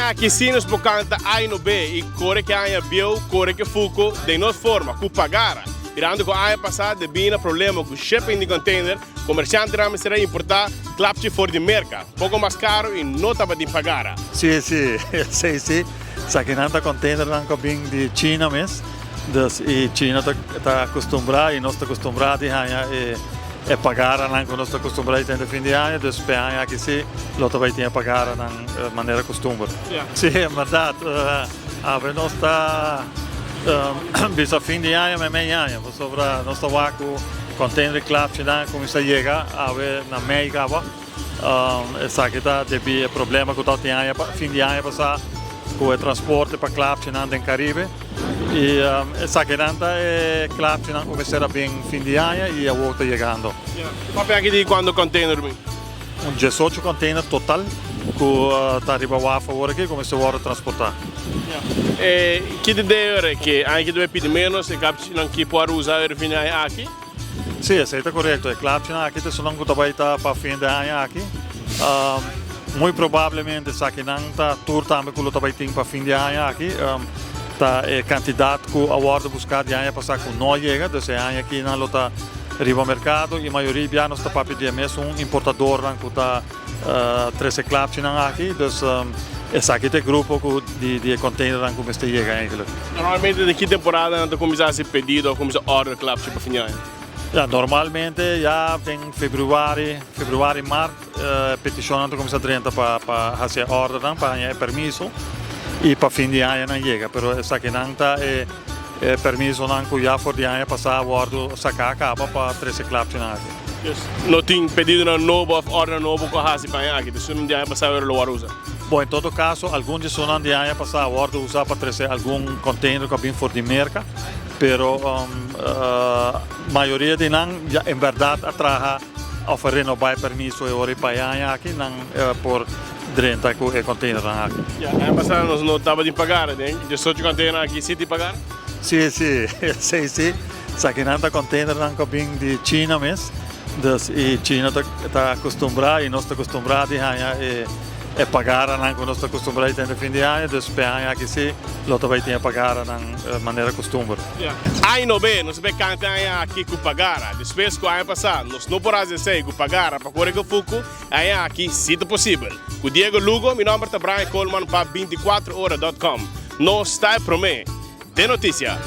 Aña aki sí nos por canta A no B y core ke aña bieu, core ke fuco den nos forma, cu pagara. Mirando cu aña pasa debí na problema cu shipping di container, comerciantenan mester a importa klapchi for di Merca, poco mas caro y no tabatin pagara. Sí, sí, esey sí. Esakinan ta containernan cu a bin di China mes. Dus y China ta ta acostumbrá y nos ta acostumbrá di haña e e pagaranan cu nos ta acostumbrá di tende fin di aña. Dus p'e aña aki sí lo ta bay tin e pagaranan manera costumber. Sí, en berdad. Awe nos ta bisa fin di aña mei mei aña pasobra nos ta wak cu container klapchinan a cuminsa yega awe na mei caba. Esaki ta debí e problema ku tabatin aña fin di aña pasá ku e transporte pa klapchinan den Karibe. I esakinan ta e klapchinan ku mester a bin fin di aña i awor ta yegando. Papia aki di kuantu container bin? Un diesocho container total ku ta riba waf awor aki ku mester wòrdu transportá. E ki ta idea ora ke aña ki ta bai pidi ménos e klapchinan ki por usa ora fin di aña aki? Sí, esei ta korekto. E klapchinan aki ta esunnan ku ta bai ta pa fin di aña aki. Muy probablemente esakinan ta tur tambe ku lo ta bai tin pa fin di aña aki. Ta e kantidat ku a wòrdu buská di aña pasá ku no a yega, dus e aña aki nan lo ta riba merkado i mayoria bia nos ta papia di e mesun importadornan ku ta trese klapchinan aki. Dus esaki ta e grupo ku di di e containernan ku mester yega eigenlijk. Normalmente den ki temporada nan ta kuminsá hasi pedido òf kuminsá order klapchi pa fin di aña? Ya, normalmente ya den februari, februari, mart e petishonnan ta kuminsá drenta pa pa hasi e ordernan, pa haña e permiso i pa fin di aña nan yega. Pero esakinan ta e e permisonan ku ya for di aña pasá a wòrdu saká kaba pa trese klapchinan aki. Dus no tin pedidonan nobo of ordernan nobo ku a hasi pa aña aki. Dus esunnan di aña pasá awor lo wòrdu usa. Bon, en todo kaso algun di esunnan di aña pasá a wòrdu usa pa trese algun container ku a bin for di Merka, pero mayoria di nan ya en bèrdat a traha of a renobá e permiso e ora i pa e aña aki nan por drenta ku e containernan aki. Ya, aña pasá nos no tabatin pagar den diesocho container aki si tin pagar? Sí, sí, esei sí. Esakinan ta containernan cu a bin di China mes. Dus y China ta ta acostumbrá y nos ta acostumbrá di haña e e pagaranan cu nos ta acostumbrá di tende fin di aña. Dus p'e aña aki sí lo ta bay tin e pagaranan manera costumber. Aña nobe nos a bay canta aña aki cu pagara. Despues cu aña pasá nos no por haci esey cu pagara pa core cu fucu, aña aki sí ta posibel. Cu Diego Lugo, mi nomber ta Brian Koolman pa binticuatro ora dot com. Nos ta e prome den noticia.